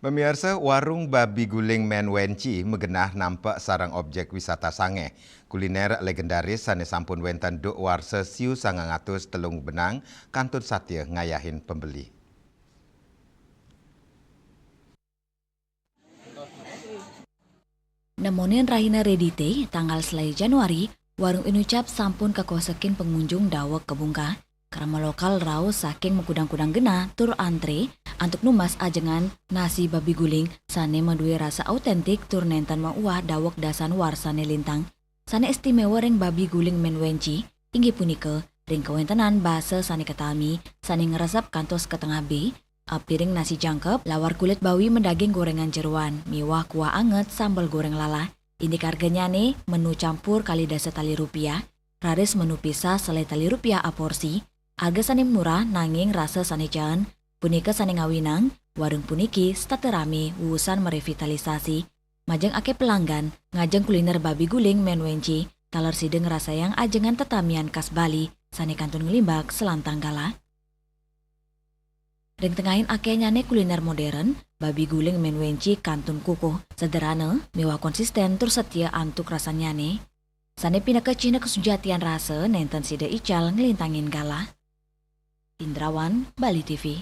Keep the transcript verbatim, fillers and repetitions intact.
Pamiarsa, warung babi guling Men Wenci magenah nampek sareng objek wisata sangeh kuliner legendaris sane sampun wenten duk warsa siu sangang atus telung benang kantun satia ngayahin pembeli. Nemonin rahina Redite, tanggal selae Januari, warung Inucap sampun kakosekin pengunjung daweg kabungkah. Krama lokal rauh saking makudang-kudang genah tur antre antuk numbas ajengan nasi babi guling sane madue rasa autentik tur nenten mauah daweg dasan warsane lintang. Sane istimewa ring babi guling Men Wenci inggih punika ring kawentenan basa sane katami, sane ngresep kantos ka tengah be, apiring nasi jangkep, lawar kulit bawi madaging gorengan jeroan, miwah kuah anget sambel goreng lalah. Indik arganyane menu campur kalih dasa tali rupiah, raris menu pisah selae tali rupiah aporsi, arga sane murah nanging rasa sane caan, punika sane ngawinang warung puniki setata rame wusan merevitalisasi. Majeng akeh pelanggan, ngajeng kuliner babi guling Men Wenci, taler sida ngrasayang ajengan tetamian khas Bali sane kantun nglimbak selantang galah. Ring tengahin akehnyane kuliner modern, babi guling Men Wenci kantun kukuh, sederhana, miwah konsisten tur setia antuk rasannyane. Sane pinaka cihna kasujatian rasa nenten sida ical nglintangin galah. Indrawan, Bali T V.